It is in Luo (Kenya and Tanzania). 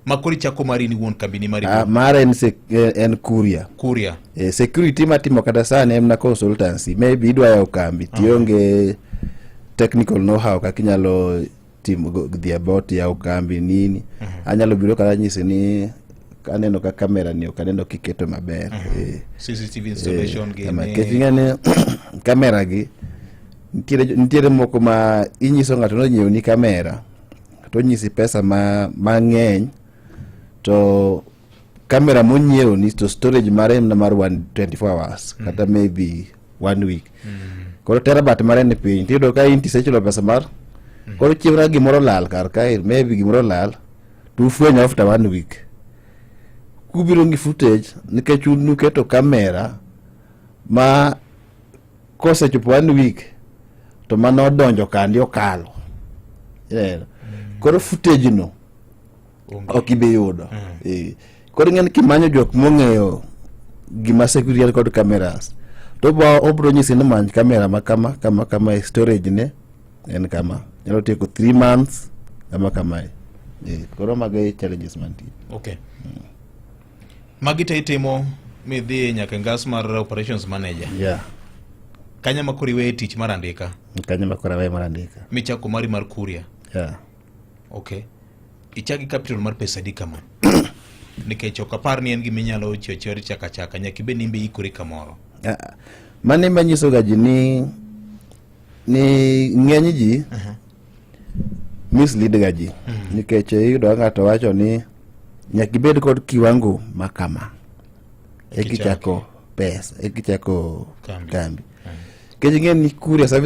Ma koro ichako mari ni wuon, kambi ni mari? Ah, mara en, en courier. Courier. Security matimo kata sani en na consultancy. Maybe idwa yawo kambi tionge technical know how kaka inyalo timo dhi about yawo kambi nini. Anyalo biro kata nyisi ni aneno ka kamera ni ok aneno kiketo maber. CCTV installation gi kama, nikech ing'e ni kamera gi nitiere moko ma inyiso ng'ato nonyiew ni kamera to onyisi pesa ma mang'eny, to kamera monyiew ni to storage mare en mar 24 hours kata maybe one week. Koro terabyte mare ni piny, tiyudo ka in tisechulo pesa mar koro chieng' ka gimoro lal kar kae, maybe gimoro lal to ufwenyo after one week kubiro gi footage, nikech un nuketo kamera ma kosechopo one week to mano odonjo kandi okalo. Ineno? Koro footage no Onge. Ok ibi yudo. Koro ing'e ni kimanyo jok mong'eyo gima security en kod cameras to obro nyisi ni many kamera ma kama kama kama e storage ne en kama nyalo tieko 3 months kama kamae. Koro mago e challenges mantie. Okay, magi te itimo midhi nyaka e ngas mar operations manager? Yeah. Kanya ma koro iweye tich mar andika? Kanyo ma koro aweyo mar andika. Michako mari mar courier? Yeah. Okay, ichak gi capital mar pesa adi kama? Nikech ok apar ni en gima inyalo chiwo achiwa chaka achaka, nyaka ibed ni in be ikori kamoro. Ah, mano ema nyiso ga ji ni ng'eny ji mislead ga ji, nikech iyudo ka ng'ato wacho ni nyaka ibed kod kiwango ma kama eka ichako pesa, eka ichako Kambi. kambi, nikech ing'e ni courier service